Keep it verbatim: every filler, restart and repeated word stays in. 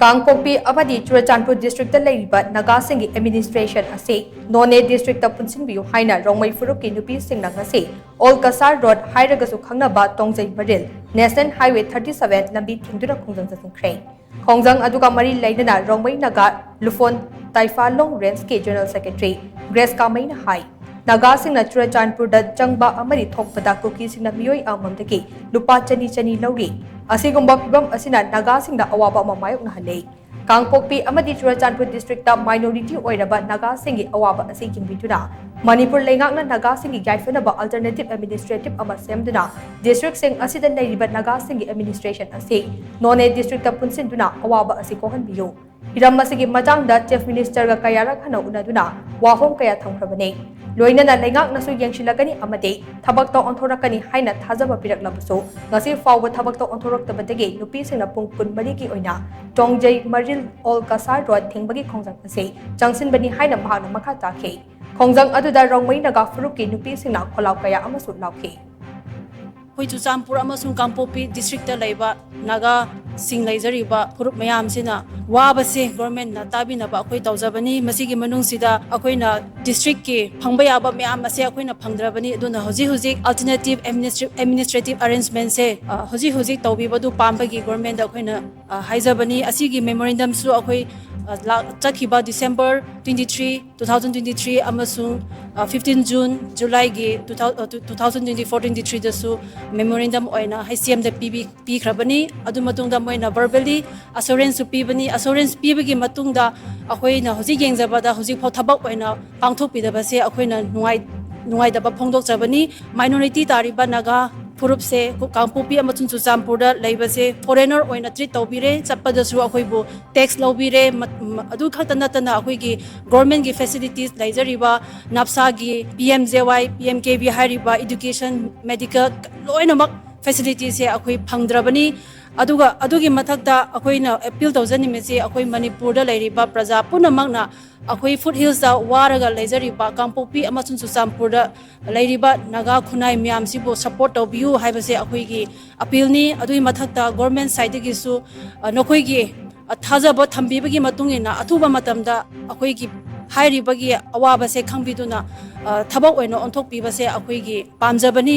ꯀꯥꯡꯄꯣꯛꯄꯤ ꯑꯃꯗꯤ ꯆꯨꯔꯆꯥꯟꯄꯨꯔ ꯗꯤꯁꯇ꯭ꯔꯤꯛꯇ ꯂꯩꯔꯤꯕ ꯅꯥꯒꯥꯁꯤꯡꯒꯤ ꯑꯦꯗꯃꯤꯅꯤꯁꯇ꯭ꯔꯦꯁꯟ ꯑꯁꯤ ꯅꯣꯅꯦ ꯗꯤꯁꯇ꯭ꯔꯤꯛꯇ ꯄꯨꯟꯁꯤꯟꯕꯤꯌꯨ ꯍꯥꯏꯅ ꯔꯣꯡꯃꯩ ꯐꯨꯔꯨꯞꯀꯤ ꯅꯨꯄꯤꯁꯤꯡꯅ ꯉꯁꯤ ꯑꯣꯜ ꯀꯁꯥꯔ ꯔꯣꯗ ꯍꯥꯏꯔꯒꯁꯨ ꯈꯪꯅꯕ ꯇꯣꯡꯖꯩ ꯃꯔꯤꯜ ꯅꯦꯁꯅꯦꯜ ꯍꯥꯏꯋꯦ thirty seven ꯂꯝꯕꯤ ꯊꯤꯡꯗꯨꯅ ꯈꯣꯡꯖꯪ ꯆꯠꯊꯈ꯭ꯔꯦ꯫ ꯈꯣꯡꯖꯪ ꯑꯗꯨꯒ ꯃꯔꯤ ꯂꯩꯅꯅ ꯔꯣꯡꯃꯩ ꯅꯥꯒꯥ ꯂꯨꯐꯣꯟ ꯇꯥꯏꯐꯥꯂꯣꯡ ꯔꯦꯟꯖꯀꯤ ꯖꯦꯅꯔꯦꯜ ꯁꯦꯀ꯭ꯔꯦꯇꯔꯤ ꯒ꯭ꯔꯦꯁ ꯀꯥꯃꯩꯅ ꯍꯥꯏ, ꯅꯥꯒꯥꯁꯤꯡꯅ ꯆꯨꯔꯆꯥꯟꯄꯨꯔꯗ ꯆꯪꯕ ꯑꯃꯗꯤ ꯊꯣꯛꯄꯗ ꯀꯨꯀꯤꯁꯤꯡꯅ ꯃꯤꯑꯣꯏ ꯑꯃꯃꯝꯗꯒꯤ ꯂꯨꯄꯥ ꯆꯅꯤ ꯆꯅꯤ ꯂꯧꯔꯤ꯫ ꯑꯁꯤꯒꯨꯝꯕ ꯐꯤꯚꯝ ꯑꯁꯤꯅ ꯅꯥꯒꯥꯁꯤꯡꯗ ꯑꯋꯥꯕ ꯑꯃ ꯃꯥꯌꯣꯛꯅꯍꯜꯂꯤ꯫ ꯀꯥꯡꯄꯣꯛꯄꯤ ꯑꯃꯗꯤ ꯆꯨꯔꯆꯥꯟꯄꯨꯔ ꯗꯤꯁꯇ꯭ꯔꯤꯛꯇ ꯃꯥꯏꯅꯣꯔꯤꯇꯤ ꯑꯣꯏꯔꯕ ꯅꯥꯒꯥꯁꯤꯡꯒꯤ ꯑꯋꯥꯕ ꯑꯁꯤ ꯌꯦꯡꯕꯤꯗꯨꯅ ꯃꯅꯤꯄꯨꯔ ꯂꯩꯉꯥꯛꯅ ꯅꯥꯒꯥꯁꯤꯡꯒꯤ ꯌꯥꯏꯐꯅꯕ ꯑꯜꯇꯔꯅꯦꯇꯤꯚ ꯑꯦꯗꯃꯤꯅꯤꯁꯇ꯭ꯔꯦꯇꯤꯚ ꯑꯃ ꯁꯦꯝꯗꯨꯅ ꯗꯤꯁꯇ꯭ꯔꯤꯛꯁꯤꯡ ꯑꯁꯤꯗ ꯂꯩꯔꯤꯕ ꯅꯥꯒꯥꯁꯤꯡꯒꯤ ꯑꯦꯗꯃꯤꯅꯤꯁꯇ꯭ꯔꯦꯁꯟ ꯑꯁꯤ ꯅꯣꯅꯦ ꯗꯤꯁꯇ꯭ꯔꯤꯛꯇ ꯄꯨꯟꯁꯤꯟꯗꯨꯅ ꯑꯋꯥꯕ ꯑꯁꯤ ꯀꯣꯛꯍꯟꯕꯤꯌꯨ꯫ ꯍꯤꯔꯝ ꯑꯁꯤꯒꯤ ꯃꯇꯥꯡꯗ ꯆꯤꯐ ꯃꯤꯅꯤꯁꯇꯔꯒ ꯀꯌꯥꯔꯛ ꯍꯟꯅ ꯎꯅꯗꯨꯅ ꯋꯥꯐꯝ ꯀꯌꯥ ꯊꯝꯈ꯭ꯔꯕꯅꯤ꯫ ꯂꯣꯏꯅꯅ ꯂꯩꯉꯥꯛꯅꯁꯨ ꯌꯦꯡꯁꯤꯜꯂꯛꯀꯅꯤ ꯑꯃꯗꯤ ꯊꯕꯛꯇ ꯑꯣꯟꯊꯣꯔꯛꯀꯅꯤ ꯍꯥꯏꯅ ꯊꯥꯖꯕ ꯄꯤꯔꯛꯂꯕꯁꯨ, ꯉꯁꯤ ꯐꯥꯎꯕ ꯊꯕꯛꯇ ꯑꯣꯟꯊꯣꯔꯛꯇꯕꯗꯒꯤ ꯅꯨꯄꯤꯁꯤꯡꯅ ꯄꯨꯡ ꯀꯨꯟꯃꯔꯤꯒꯤ ꯑꯣꯏꯅ ꯇꯣꯡꯖꯩ ꯃꯔꯤꯜ ꯑꯣꯜ ꯀꯁꯥꯔ ꯔꯣꯗ ꯊꯤꯡꯕꯒꯤ ꯈꯣꯡꯖꯪ ꯑꯁꯤ ꯆꯪꯁꯤꯟꯕꯅꯤ ꯍꯥꯏꯅ ꯃꯍꯥꯛꯅ ꯃꯈꯥ ꯇꯥꯈꯤ꯫ ꯈꯣꯡꯖꯪ ꯑꯗꯨꯗ ꯔꯣꯡꯃꯩ ꯅꯥꯒꯥ ꯐꯨꯔꯨꯞꯀꯤ ꯅꯨꯄꯤꯁꯤꯡꯅ ꯈꯣꯜꯂꯥꯎ ꯀꯌꯥ ꯑꯃꯁꯨ ꯂꯥꯎꯈꯤ꯫ ꯑꯩꯈꯣꯏ ꯆꯨꯔꯆꯥꯟꯄꯨꯔ ꯑꯃꯁꯨꯡ ꯀꯥꯡꯄꯣꯛꯄꯤ ꯗꯤꯁꯇ꯭ꯔꯤꯛꯇ ꯂꯩꯕ ꯅꯥꯒꯥꯁꯤꯡ ꯂꯩꯖꯔꯤꯕ ꯐꯨꯔꯨꯞ ꯃꯌꯥꯝꯁꯤꯅ ꯋꯥꯕꯁꯦ ꯒꯣꯔꯃꯦꯟꯅ ꯇꯥꯕꯤꯅꯕ ꯑꯩꯈꯣꯏ ꯇꯧꯖꯕꯅꯤ꯫ ꯃꯁꯤꯒꯤ ꯃꯅꯨꯡꯁꯤꯗ ꯑꯩꯈꯣꯏꯅ ꯗꯤꯁꯇ꯭ꯔꯤꯛꯀꯤ ꯐꯪꯕ ꯌꯥꯕ ꯃꯌꯥꯝ ꯑꯁꯦ ꯑꯩꯈꯣꯏꯅ ꯐꯪꯗ꯭ꯔꯕꯅꯤ꯫ ꯑꯗꯨꯅ ꯍꯧꯖꯤꯛ ꯍꯧꯖꯤꯛ ꯑꯜꯇꯔꯅꯦꯇꯤꯚ ꯑꯦꯗꯃꯤꯅꯤꯁꯇ꯭ꯔꯦꯇꯤꯚ ꯑꯦꯔꯦꯟꯖꯃꯦꯟꯁꯦ, ꯑ, ꯍꯧꯖꯤꯛ ꯍꯧꯖꯤꯛ ꯇꯧꯕꯤꯕꯗꯨ ꯄꯥꯝꯕꯒꯤ ꯒꯣꯔꯃꯦꯟꯗ ꯑꯩꯈꯣꯏꯅ, ꯑ, ꯍꯥꯏꯖꯕꯅꯤ꯫ ꯑꯁꯤꯒꯤ ꯃꯦꯃꯣꯔꯦꯟꯗꯝꯁꯨ ꯑꯩꯈꯣꯏ, ꯑ, ꯂꯥꯛ-, ꯆꯠꯈꯤꯕ December twenty three, two thousand twenty three ꯑꯃꯁꯨꯡ, ꯑ, fifteen June, ꯖꯨꯂꯥꯏꯒꯤ two thousand, ꯑ, two thousand twenty four twenty three ꯗꯁꯨ ꯃꯦꯃꯣꯔꯦꯟꯗꯝ ꯑꯣꯏꯅ ꯍꯩꯆ ꯁꯤ ꯑꯦꯝꯗ ꯄꯤꯕꯤ-, ꯄꯤꯈ꯭ꯔꯕꯅꯤ꯫ ꯑꯗꯨ ꯃꯇꯨꯡꯗ ꯃꯣꯏꯅ ꯚꯔꯕꯦꯜꯂꯤ ꯑꯁꯨꯔꯦꯟꯁꯁꯨ ꯄꯤꯕꯅꯤ꯫ ꯑꯁꯨꯔꯦꯟꯁ ꯄꯤꯕꯒꯤ ꯃꯇꯨꯡꯗ ꯑꯩꯈꯣꯏꯅ ꯍꯧꯖꯤꯛ ꯌꯦꯡꯖꯕꯗ ꯍꯧꯖꯤꯛꯐꯥꯎ ꯊꯕꯛ ꯑꯣꯏꯅ ꯄꯥꯡꯊꯣꯛꯄꯤꯗꯕꯁꯦ ꯑꯩꯈꯣꯏꯅ ꯅꯨꯡꯉꯥꯏ-, ꯅꯨꯡꯉꯥꯏꯇꯕ ꯐꯣꯡꯗꯣꯛꯆꯕꯅꯤ꯫ ꯃꯥꯏꯅꯣꯔꯤꯇꯤ ꯇꯥꯔꯤꯕ ꯅꯥꯒꯥ ꯐꯨꯔꯨꯞꯁꯦ ꯀꯥꯡꯄꯣꯛꯄꯤ ꯑꯃꯁꯨꯡ ꯆꯨꯔꯆꯥꯟꯄꯨꯔꯗ ꯂꯩꯕꯁꯦ ꯐꯣꯔꯦꯅꯔ ꯑꯣꯏꯅ ꯇ꯭ꯔꯤꯠ ꯇꯧꯕꯤꯔꯦ꯫ ꯆꯠꯄꯗꯁꯨ ꯑꯩꯈꯣꯏꯕꯨ ꯇꯦꯛꯁ ꯂꯧꯕꯤꯔꯦ꯫ ꯃ-, ꯃ-, ꯑꯗꯨ ꯈꯛꯇ ꯅꯠꯇꯅ ꯑꯩꯈꯣꯏꯒꯤ ꯒꯣꯔꯃꯦꯟꯒꯤ ꯐꯦꯁꯤꯂꯤꯇꯤꯁ ꯂꯩꯖꯔꯤꯕ ꯅꯞꯁꯥꯒꯤ, ꯄꯤ ꯑꯦꯝ ꯖꯦ ꯋꯥꯏ, ꯄꯤ ꯑꯦꯝ ꯀꯦ ꯚꯤ ꯍꯥꯏꯔꯤꯕ ꯏꯗꯨꯀꯦꯁꯟ, ꯃꯦꯗꯤꯀꯦꯜ ꯂꯣꯏꯅꯃꯛ ꯐꯦꯁꯤꯂꯤꯇꯤꯁꯦ ꯑꯩꯈꯣꯏ ꯐꯪꯗ꯭ꯔꯕꯅꯤ꯫ ꯑꯗꯨꯒ ꯑꯗꯨꯒꯤ ꯃꯊꯛꯇ ꯑꯩꯈꯣꯏꯅ ꯑꯦꯄꯤꯜ ꯇꯧꯖꯅꯤꯡꯕꯁꯤ ꯑꯩꯈꯣꯏ ꯃꯅꯤꯄꯨꯔꯗ ꯂꯩꯔꯤꯕ ꯄ꯭ꯔꯖꯥ ꯄꯨꯝꯅꯃꯛꯅ ꯑꯩꯈꯣꯏ ꯐꯨꯠ ꯍꯤꯜꯁꯇ ꯋꯥꯔꯒ ꯂꯩꯖꯔꯤꯕ ꯀꯥꯡꯄꯣꯛꯄꯤ ꯑꯃꯁꯨꯡ ꯆꯨꯔꯆꯥꯟꯄꯨꯔꯗ ꯂꯩꯔꯤꯕ ꯅꯥꯒꯥ ꯈꯨꯟꯅꯥꯏ ꯃꯌꯥꯝꯁꯤꯕꯨ ꯁꯄꯣꯔꯠ ꯇꯧꯕꯤꯌꯨ ꯍꯥꯏꯕꯁꯦ ꯑꯩꯈꯣꯏꯒꯤ ꯑꯄꯤꯜꯅꯤ꯫ ꯑꯗꯨꯒꯤ ꯃꯊꯛꯇ ꯒꯣꯔꯃꯦꯟ ꯁꯥꯏꯠꯇꯒꯤꯁꯨ, ꯑ, ꯅꯈꯣꯏꯒꯤ ꯊꯥꯖꯕ ꯊꯝꯕꯤꯕꯒꯤ ꯃꯇꯨꯡ ꯏꯟꯅ ꯑꯊꯨꯕ ꯃꯇꯝꯗ ꯑꯩꯈꯣꯏꯒꯤ ꯍꯥꯏꯔꯤꯕꯒꯤ ꯑꯋꯥꯕꯁꯦ ꯈꯪꯕꯤꯗꯨꯅ, ꯑ, ꯊꯕꯛ ꯑꯣꯏꯅ ꯑꯣꯟꯊꯣꯛꯄꯤꯕꯁꯦ ꯑꯩꯈꯣꯏꯒꯤ ꯄꯥꯝꯖꯕꯅꯤ꯫